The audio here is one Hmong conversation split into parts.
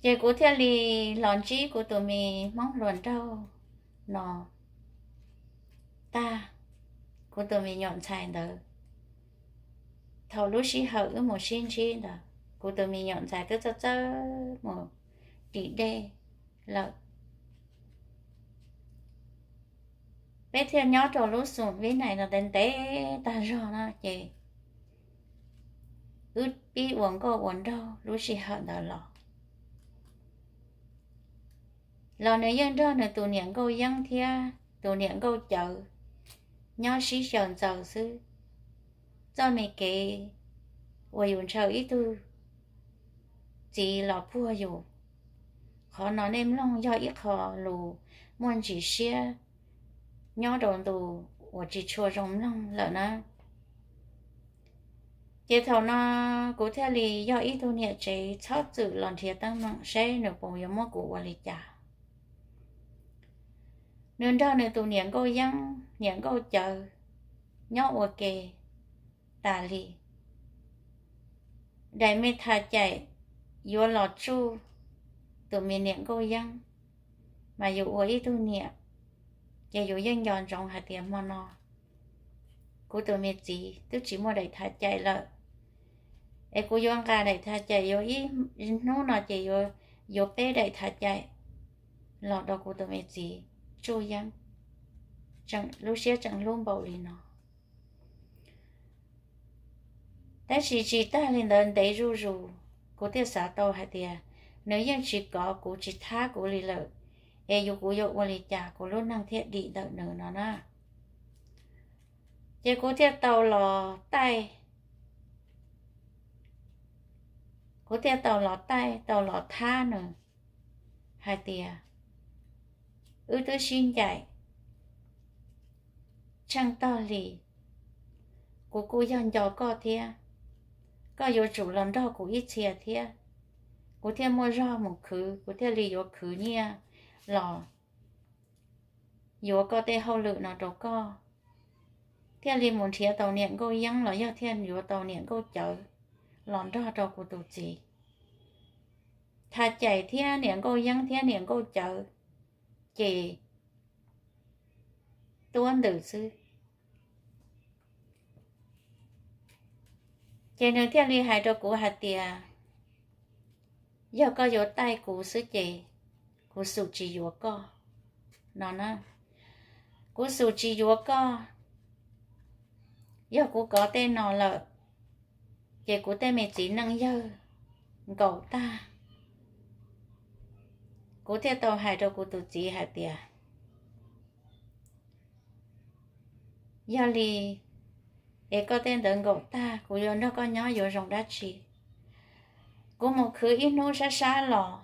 Ces kuv thiaj li los ntsib kuv tus me hmoob hluas nraug no tag, kuv tus me nyuam ntxhais ntawd. Thaum lub sij hawm wb mus sib ntsib ntawd kuv tus me nyuam ntxhais twb txawj txawj mus dim dej lawm. Peb thiaj nyob rau lub xum vib nais no ntev ntev tag zog na ces wb pib ua nkauj ua nraug lub sij hawm ntawd los. Los nws yeej nrog nws tus niam nkauj yeeb thiab tus niam nkauj cawv nyob sib xyaw ntxaws xwb. Txoj me kev uas yus ntshaw ib tug txiv los puag yus, qhov no nej mloog yog ib qho lus muaj ntsis siab nyob rau ntu uas tsis tshua zoo mloog lawm na. Ces thaum no kuv thiaj li yog ib tug niam tsev txhob txwm los nrhiav teeb meem seb nws puas yuav muab kuv ua li cas. Nws nrog nws tus niam nkauj yeeb niam nkauj cawv nyob ua ke tas li. Daim me thaj caim yuav los tsuj tus me niam nkauj yeeb, mas yus ua ib tug niam ces yus yeej nco ntsoov hais tias hmo no kuv tus me txiv twb tsis muaj daim thaj caim lawm, es kuv yuav nqa daim thaj caim yuav ib hnub no ces yuav peb daim thaj caim los rau kuv tus me txiv tsuj yeeb. Lub siab tseem hlub npaum li no. Tab sis tsis tag li ntawd ntev zuj zus, kuv thiaj xav tau hais tias nws yeej tsis kov kuv tsis thab kuv li lawm, es yus kuv yuav ua li cas kuv lub neej thiaj dim ntawm nws no na. Ces kuv thiaj tau los taij, kuv thiaj tau los taij tau los thab nws hais tias wb twb sib ncaim tsheej tog li, kuv kuj yog nco koj thiab, koj yuav tsum los nrog kuv ib txhia thiab, kuv thiaj muaj zog mus khwv, kuv thiaj li yuav khwv nyiaj los yuav koj tej hauj lwm no rau koj, thiaj li mus nrhiav tau niam nkauj yeeb los yog thiaj yuav tau niam nkauj cawv los nrog rau kuv tus txiv. Thaj caim thiab niam nkauj yeeb thiab niam nkauj cawv ces tuab ntws xwb. Ces nws thiaj li hais rau kuv hais tias, yog koj yuav taij kuv xwb ces kuv xum tsis yuav koj no na. Kuv xum tsis yuav koj, yog kuv kov tej no lawm ces kuv tej me txiv neej yawg nkaum tag. Kuv thiaj tau hais rau kuv tus txiv hais tias, yog li es koj tej ntawd nkaum tag kuv yuav nrog koj nyob yuav zoo dab tsi? Kuv mus khwv ib hnub sab sab los,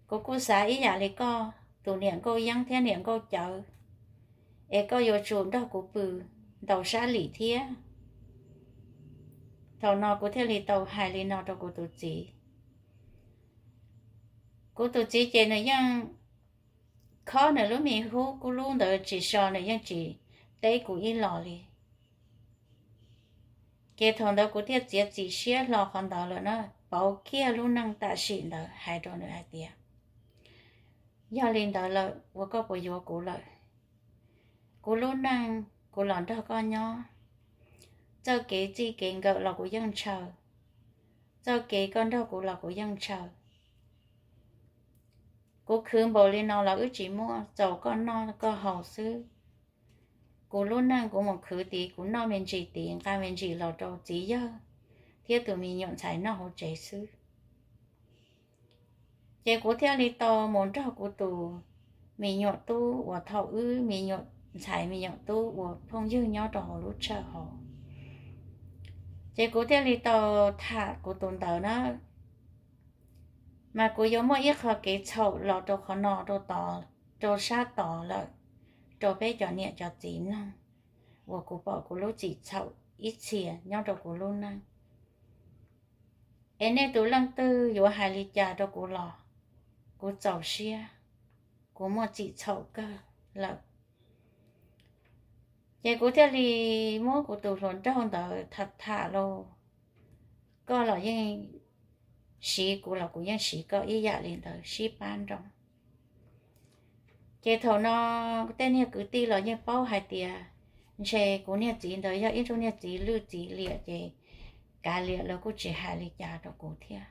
kuv kuj xav ib yam li koj tus niam nkauj yeeb thiab niam nkauj cawv, es koj yuav tsum nrog kuv pw ntaus sab lim thiab. Thaum no kuv thiaj li tau hais li no rau kuv tus txiv. Kuv tus txiv ces nws yeej khob nws lub me hub kub lub ntawd tsis so, nws yeej tsis teb kuv ib los li. Ces thaum ntawd kuv thiaj txiav txim siab hlo qhov ntawd lawm na, pauv kiag lub neej tam sim ntawd hais rau nws hais tias, yog li ntawd lawm uas koj puas yuav kuv lawm? Kuv lub neej kuv los nrog koj nyob, txoj kev txij kev nkawm los kuv yeej ntshaw, txoj kev koj nrog kuv los kuv yeej ntshaw. Kuv khwv npaum li no los wb tsis muaj, txaus koj noj koj haus xwb. Kuv lub neej kuv mus khwv tid, kuv noj me ntsis tid, nqa me ntsis los rau txiv yawg thiab tus me nyuam ntxhais noj hauv tsev xwb. Ces kuv thiaj li tau mus nrog kuv tus me nyuam tub uas thaum wb me nyuam ntxhais me nyuam tub ua phooj ywg nyob rau hauv lub tshawj hauv. Ces kuv thiaj li tau tham kuv tus ntawd na, mas kuv yuav muaj ib qho kev txhaum los rau qhov no rau tod, rau sab tod lawm, rau peb cov niam cov txiv mloog, uas kuv pom kuv lub txim txhaum ib txhia nyob rau kuv lub neej. Es nej tus leej twg yuav hais li cas rau kuv los kuv txaus siab, kuv muaj txim txhaum kawg lawm. Ces kuv thiaj li muab kuv tus hluas nraug ntawd tham tham lauj, koj los yeej siv kuv los kuv yeej siv koj ib yam li ntawd, sib pab nroo. Ces thaum no tej niag kwv tij los yeej paub hais tias ntshe kuv niag txiv ntawd yog ib tug niag txiv lwj txiv liam, ces kav liam los kuj tsis hais li cas rau kuv thiab.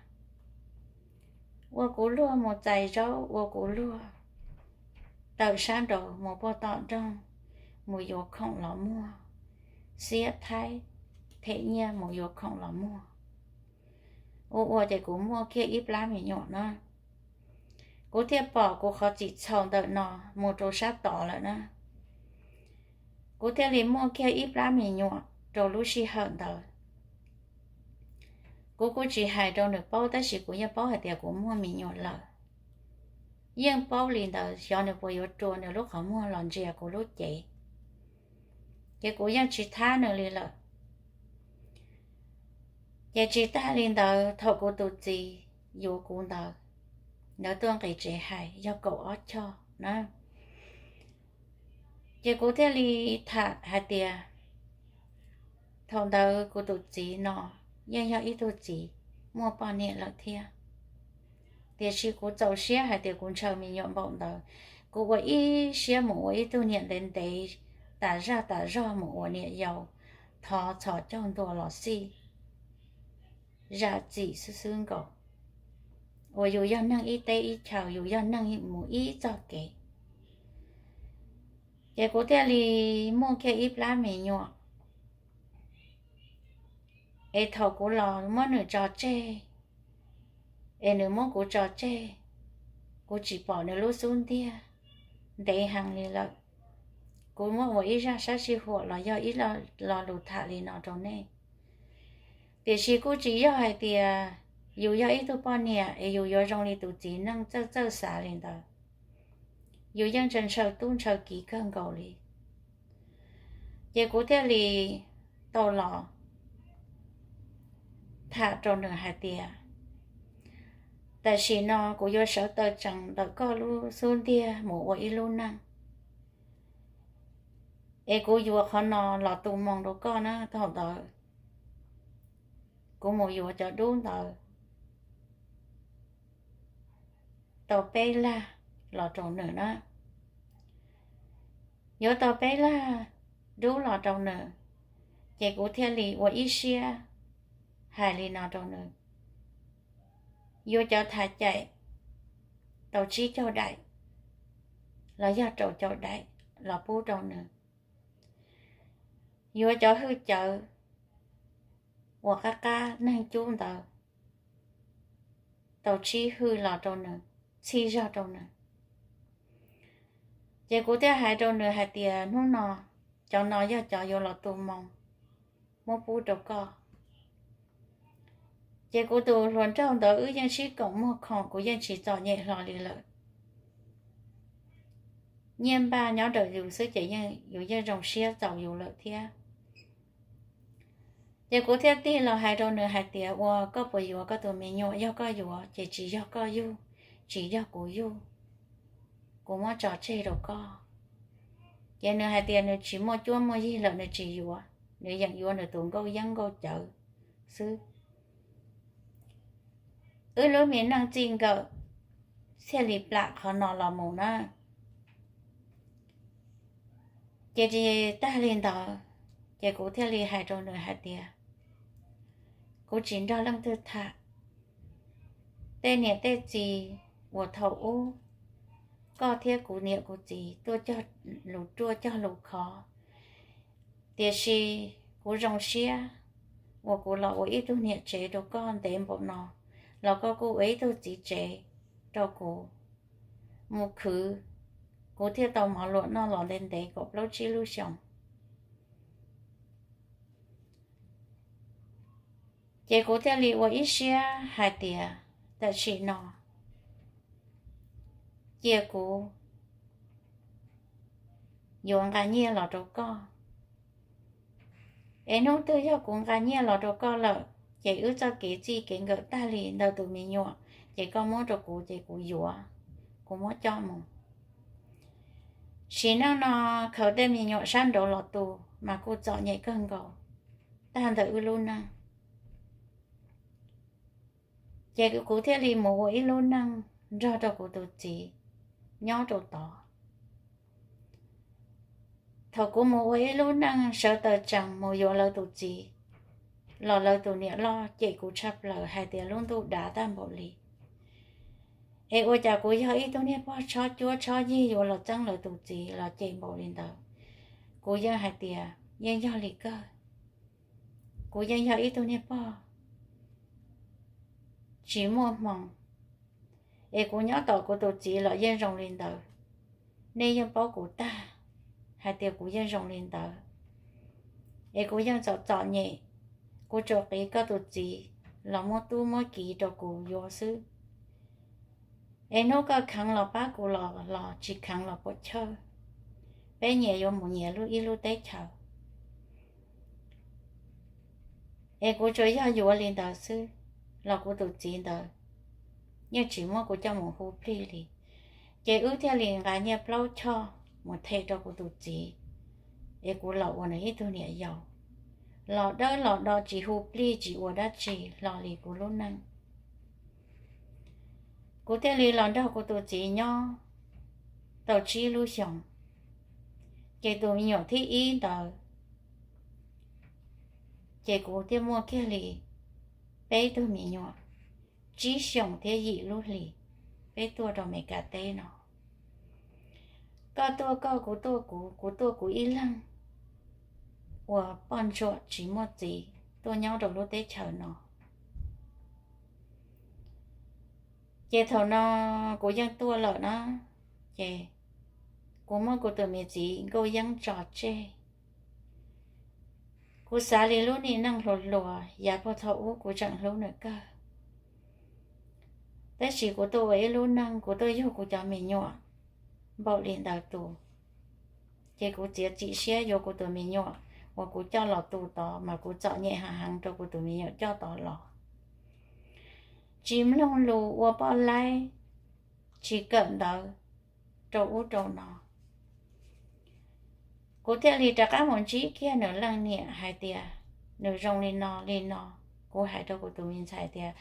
Ua kuv luag mus txais zaub, ua kuv luag tawm sab nraud mus puag tom nroog, mus yuav khoom los muag, xiab thaib, them nyiaj mus yuav khoom los muag. Ua ua ces kuv muaj kiag ib plab me nyuam na. Kuv thiaj pom kuv qhov txim txhaum ntawm no mus rau sab tod lawm na. Kuv thiaj li muaj kiag ib plab me nyuam rau lub sij hawm ntawd. Kuv kuj tsis hais rau nws paub, tab sis kuv yeej paub hais tias kuv muaj me nyuam lawm. Yeej paub li ntawd, xyov nws puas yuav rua nws lub qhov muag los ntsia kuv lub cev. Ces kuv yeej tsis thab nws li lawm. Ces tsis tag li ntawd, thaum kuv tus txiv yuav kuv ntawd, ntawd tuaj nqis tsev hais yog kaum ob choj na. Ces kuv thiaj li tham hais tias, thaum ntawd kuv tus txiv no yeej yog ib tug txiv muaj poj niam lawm thiab, tiam sis kuv txaus siab hais tias kuv ntshaw me nyuam npaum ntawd, kuv ua ib siab mus ua ib tug niam ntev ntev, tas zaj tas zog mus ua niam yau, thov txhos caug ntua los xij, zam txim xwb xwb nkaus, uas yus yog neeg ib teb ib chaw, yus yog neeg mus ib txoj kev. Ces kuv thiaj li muaj kiag ib plab me nyuam, es thaum kuv los muab nws tso tseg, es nws muab kuv tso tseg, kuv tsis pom nws lub xub ntiag ntev heev li lawm. Kuv muab ua ib zaj sab sij huam los yog ib lo lus tham li no rau nej. Tiam sis kuj tsis yog hais tias yus yog ib tug poj niam es yus yuav zoo li tus txiv neej txawj txawj xav li ntawd. Yus yeej ntshaw tub ntshaw kiv kawg nkaus li. Ces kuv thiaj li tau los tham rau nws hais tias, tam sim no kuv yuav sawv taw tsees ntawm koj lub xub ntiag mus ua ib lub neej, es kuv yuav qhov no los tu moo rau koj na. Thaum ntawd kuv mus yuav cov dub ntawd tau peb lag los rau nws na. Yuav tau peb lag dub los rau nws, ces kuv thiaj li ua ib siab hais li no rau nws, yuav cov thav caim tau tsib caug daim los yog rau caum daim los pub rau nws, yuav cov hwj cawv uas qab qab neeg cub ntawd tau tsib hwj los rau nws, txhij zog rau nws. Ces kuv thiaj hais rau nws hais tias, hnub no cov no yog cov yuav los tu moo muab pub rau koj. Ces kuv tus hluas nraug ntawd wb yeej sib koom muag khoom, kuv yeej tsis txom nyem hlo li lawm. Nyiaj npaj nyob ntawm yus xwb ces yus yeej zoo siab txaus yus lawm thiab. Ces kuv thiaj tig los hais rau nws hais tias, ua koj puas yuav koj tus me nyuam? Yog koj yuav ces tsis yog koj yug, tsis yog kuv yug, kuv muab tso tseg rau koj. Ces nws hais tias nws tsis muaj cuab muaj yig lawm, nws tsis yuav, nws yeem yuav nws tus nkauj yeeb nkauj cawv xwb. Wb lub me neej txij nkawm thiaj li plam qhov no los mus na. Ces tsis tag li ntawd, ces kuv thiaj li hais rau nws hais tias, kuv tsis nrog leej twg tham. Tej niam tej txiv uas thaum ub koj thiab kuv niam kuv txiv tuaj cog lus ruaj cog lus khov, tiam sis kuv zoo siab uas kuv los ua ib tug niam tsev rau koj ntev npaum no, los koj kuj ua ib tug txiv tsev rau kuv mus khwv. Kuv thiaj tau mov luam noj los ntev ntev kaum plaub tsib lub xyoos. Ces kuv thiaj li ua ib siab hais tias, tam sim no cia kuv yuav nqa nyiaj los rau koj. Es hnub twg yog kuv nqa nyiaj los rau koj lawm, ces wb txoj kev txij kev nkawm tag li ntawm tus me nyuam, ces koj muab rau kuv ces kuv yuav, kuv muab coj mus. Sim neej no khaws tej me nyuam sab nraud los tu mas kuj txom nyem kawg nkaus tag ntawm wb lub neej. Ces kuv thiaj li mus ua ib lub neej nrog rau kuv tus txiv nyob rau tod. Thaum kuv mus ua ib lub neej sawv taws tsees mus yuav lawv tus txiv, los lawv tus niam loj cem kuv tshaj plaws hais tias lub ntuj dav tag npaum li. Es ua cas kuv yog ib tug niag pog tshob cuab tshob yig yuav los txeeb lawv tus txiv los cem npaum li ntawd? Kuv yeej hais tias yeej yog li kawg. Kuv yeej yog ib tug niag pog tsis muaj hmoo, es kuv nyob tom kuv tus txiv los yeej zoo li ntawd. Nej yeej paub kuv tag hais tias kuv yeej zoo li ntawd. Es kuv yeej txom txom nyem, kuv tsuas qiv koj tus txiv los muab tub muab kiv rau kuv yuav xwb. Es hnub koj kheev los pab kuv los los tsis kheev los puas chawj. Peb nyias yuav mus nyias lub ib lub teb chaws. Es kuv tsuas yog yuav li ntawd xwb, los kuv tus txiv ntawd yeej tsis muab kuv coj mus hu plig li. Ces wb thiaj li nqa nyiaj plaub choj mus them rau kuv tus txiv, es kuv los ua nws ib tug niam yau, los dawb los do tsis hu plig tsis ua dab tsi hlo li kuv lub neej. Kuv thiaj li los nrog kuv tus txiv nyob tau tsib lub xyoos. Ces tus me nyuam thib ib ntawd, ces kuv thiaj muaj kiag li peb tug me nyuam, tsib xyoos thiab yim lub hlis, peb tuaj rau Amelikas teb no. Koj tuaj koj, kuv tuaj kuv, kuv tuaj kuv ib leeg ua poj ntsuam tsis muaj txiv tuaj nyob rau lub teb chaws no. Ces thaum no kuv yeej tuaj lawm na, ces kuv muab kuv tus me txiv nkauj yeeb tso tseg. Kuv xav li lub niag neej hluas hluas yav puag thaum ub kuv tseem hlub nws kawg. Tab sis kuv tuaj ua ib lub neej, kuv tuaj yug kuv cov me nyuam npaum li ntawd tus, ces kuv txiav txim siab yuav kuv tus me nyuam uas kuv coj los tu tod mas kuv txom nyem heev heev rau kuv tus me nyuam coj tod los. Tsis mloog lus, ua poj laib, tsis kawm ntawv rau ub rau no. Kuv thiaj li rov qab mus ntsib kiag nws leej niam hais tias nws zoo li no li no. Kuv hais rau kuv tus me ntxhais tias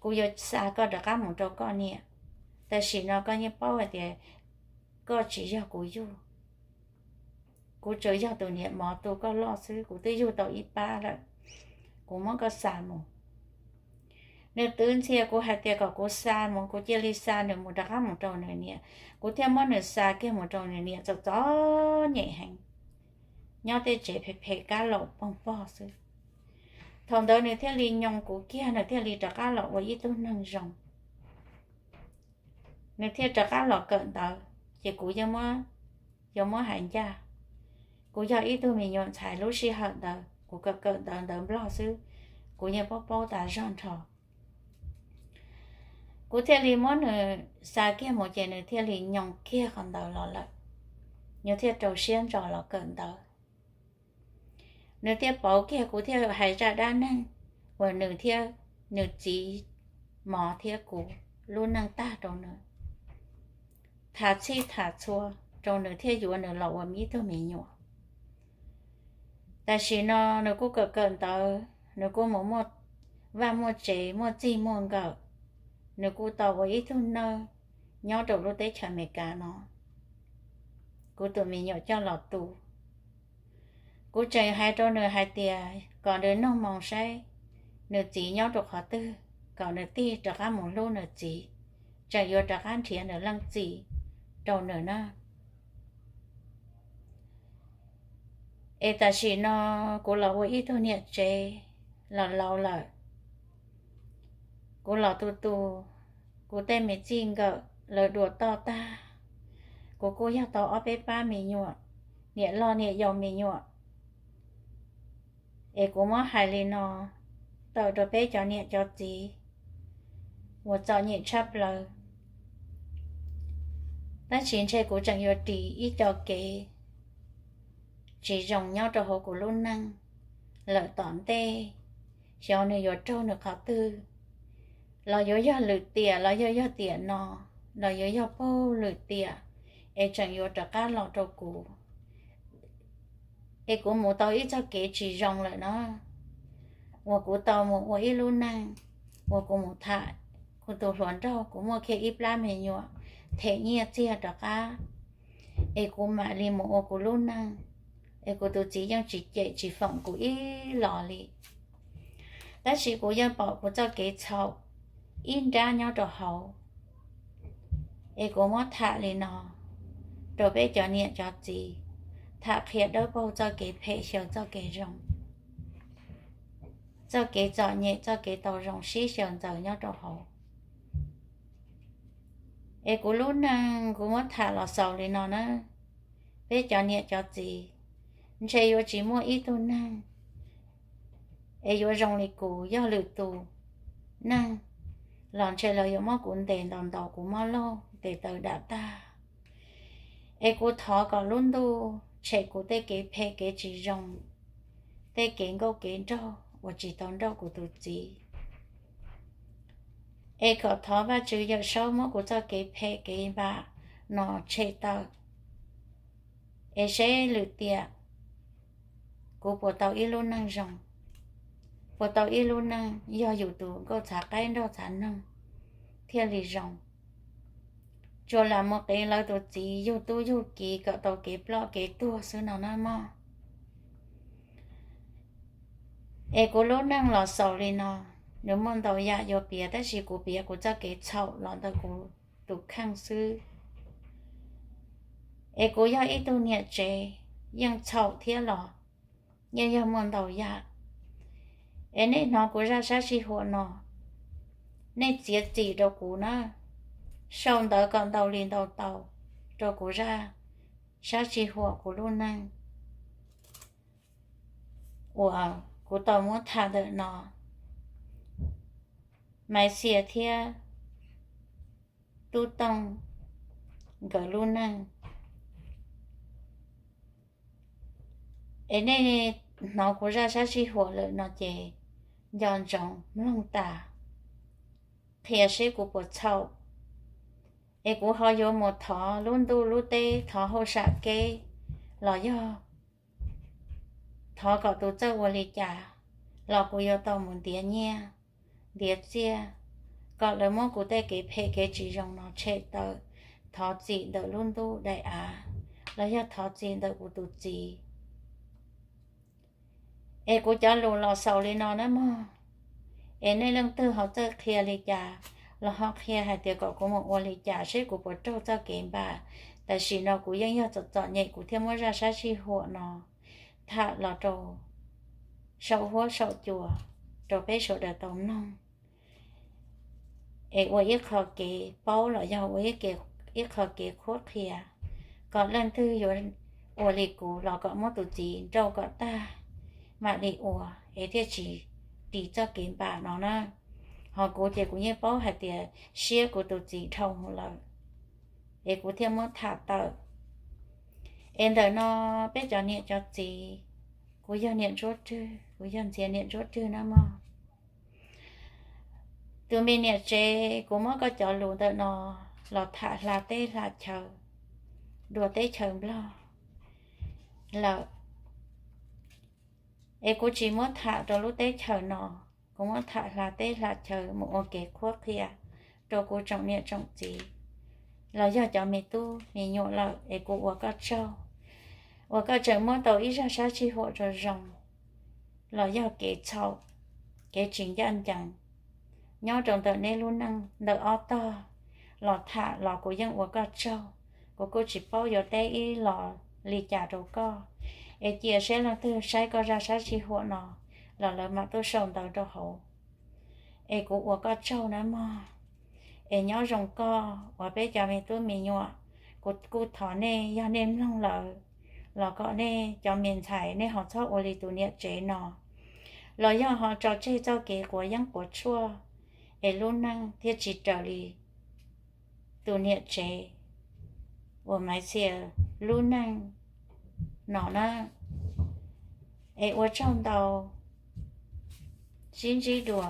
kuv yuav xa koj rov qab mus rau koj niam, tam sim no koj yeej paub hais tias koj tsis yog kuv yug. Kuv tsuas yog tus niam mov tu koj loj xwb, kuv twb yug tau ib pab lawm, kuv muab koj xa mus. Nws twv ntxhia kuv hais tias kom kuv xa mus, kuv cia li xa nws mus rov qab mus rau nws niam. Kuv thiaj muab nws xa kiag mus rau nws niam txom txom nyem heev, nyob tej tsev phem phem kab laum poog pog xwb. Thaum ntawd nws thiaj li nyoo kuv kiag, nws thiaj li rov qab los ua ib tug neeg zoo. Nws thiaj rov qab los kawm ntawv, ces kuv yeej yuav muab hais ncaj, kuv yog ib tug me nyuam ntxhais lub sij hawm ntawd kuv kawm kawm ntawv ntawv Nplog xwb, kuv yeej paub paub tas zog nrho. Kuv thiaj li muab nws xa kiag mus ces nws thiaj li nyoo kiag qhov ntawd los lawm, nws thiaj rau siab ntso los kawm ntawv. Nws thiaj pauv kiag kuv thiaj hais zaj dab neeg uas nws thiab nws txiv mov thiab kuv lub neej tag rau nws, tham txhij tham txhua rau nws thiaj yuav nws los ua ib tug me nyuam. Tam sim no nws kuj kawm kawm ntawv, nws kuj mus muaj vaj muaj tsev muaj txij muaj nkawm, nws kuj tau ua ib tug nawj nyob rau lub teb chaws Amelikas no, kuv tus me nyuam coj los tu. Kuv tseem hais rau nws hais tias kom nws nug moo saib nws txiv nyob rau qhov twg, kom nws tig rov qab mus hlub nws txiv, tseem yuav rov qab nrhiav nws leej txiv rau nws na. Es tam sim no kuv los ua ib tug niam tsev los laus lawm, kuv los tu tu, kuv tej me txij nkawm lawv dua toj tag, kuv kuj yog tau ob peb pab me nyuam, niam loj niam yau me nyuam. Es kuv muab hais li no tawm rau peb cov niam cov txiv uas txom nyem tshaj plaws, tab sis ntshe kuv tseem yuav ris ib co kev tsis zoo nyob rau hauv kuv lub neej lawm tom ntej. Xyov nws yuav raug nws qhov twg, los yuav yog lwm tiam los yog yog tiam no, los yuav yog puag lwm tiam, es tseem yuav rov qab los rau kuv. Es kuv mus tau ib txoj kev tsis zoo lawm no, uas kuv tau mus ua ib lub neej uas kuv mus tham tus hluas nraug, kuv muaj kiag ib plab me nyuam them nyiaj txiag rov qab, es kuv mam li mus ua kuv lub neej, es kuv tus txiv yeej tsis cem tsis foom kuv ib los li. Tab sis kuv yeej pom kuv txoj kev txhaum ib nrab nyob rau hauv, es kuv muab tham li no rau peb cov niam cov txiv, tham qhia dawb paug txoj kev phem xyaw txoj kev zoo, txoj kev txom nyem txoj kev tau zoo sib xyaw ntxaws nyob rau hauv. Es kuv lub neej kuv muab tham los xaus li no na. Peb cov niam cov txiv, ntshe yuav tsis muaj ib tug neeg es yuav zoo li kuv, yog lwm tus neeg los ntshe lawv yuav muab kuv ntes ntaus ntaus kuv mob laug ntes taw dam tag. Es kuv thov kom lub ntuj tshem kuv tej kev phem kev tsis zoo, tej kev nkauj kev nraug uas tsis tau nrauj kuv tus txiv. Es kom thov Vajtswv Yawm Saub muab kuv txoj kev phem kev npam no tshem tawm, es seb lwm tiam kuv puas tau ib lub neej zoo, puas tau ib lub neej yog yus tus nkauj txhav qaib nraug txhav noog thiaj li zoo. Tsuas lam mus qiv lawv tus txiv yug tub yug kiv kom tau kev ploj kev tuag xwb no na mog. Es kuv lub neej los xaus li no, nws muaj ntau yam yuav piav tab sis kuv piav kuv txoj kev txhaum los ntawm kuv tus kheej xwb. Es kuv yog ib tug niam tsev yeej txhaum thiab los yeej yog muaj ntau yam. Es nej hnov kuv zaj sab sij huam no, nej txiav txim rau kuv na, sau ntawv kom ntau li ntau tau rau kuv zaj sab sij huam kuv lub neej uas kuv tau muab tham ntawm no, Maiv Xia thiab Tub Tooj nkawd lub neej. Es nej hnov kuv zaj sab sij huam lawm no ces nco ntsoov mloog tas, qhia seb kuv puas txhaum. Es kuv ho yuav mus thov lub ntuj lub teb, thov hauj sam keb los yog thov kom tus txawj ua li cas los kuv yuav tau mus ntiav nyiaj ntiav txiaj kom lawv muab kuv tej kev phem kev tsis zoo no tshem tawm, thov txim ntawm lub ntuj daim av los yog thov txim ntawm kuv tus txiv. Es kuv cov lus los xaus li no na mog. Es nej leej twg ho txawj qhia li cas los ho qhia hais tias kom kuv mus ua li cas seb kuv puas raug txoj kev npam. Tam sim no kuv yeej yog txom txom nyem kuv thiaj muab zaj sab sij huam no tham los rau saum huab saum cua rau peb sawv daws tau mloog, es ua ib qho kev paub los yog ua ib qho kev qhuab qhia kom leej twg yuav ua li kuv los kom muab tus txiv nrauj kom tag mam li ua, es thiaj tsis ris txoj kev npam no na. Ho kuv ces kuv yeej paub hais tias siab kuv tus txiv dhau mus lawm, es kuv thiaj muab tham tawm. Es ntawm no peb cov niam cov txiv, kuv yog niam Ntsuab Rwg, kuv yog ntxhias niam Ntsuab Rwg na mog. Tus me niam tsev, kuv muab koj cov lus ntawm no los tham hla teb hla chaw, dua teb chaws Nplog lawm, es kuv tsis muab tham rau lub teb chaws no, kuv muab tham hla teb hla chaw mus ua kev qhuab qhia rau kuv tsoom niam tsoom txiv los yog cov me tub me nyuam lawm, es kuv ua koj tsaug uas koj tseem muab tau ib zaj sab sij huam zoo zoo los yog kev txhaum, kev tsis ncaj ncees nyob rau ntawm neb lub neej ntawm ob tog los tham los kuv yeej ua koj tsaug. Kuv kuj tsis paub yuav teb ib los li cas rau koj, es cia seb leej twg saib koj zaj sab sij huam no los lawv mam tuaj sau ntawv rau hauv. Es kuv ua koj tsaug nawb mog. Es nyob zoo koj uas peb cov me tub me nyuam, kuv kuj thov nej yog nej mloog lawm los kom nej cov me ntxhais nej ho txhob ua li tus niam tsev no, los yog ho tso tseg txoj kev quav yeeb quav tshuaj, es lub neej thiaj tsis raws li tus niam tsev uas Maiv Xia lub neej no na. Es ua tsaug ntau, sib ntsib dua.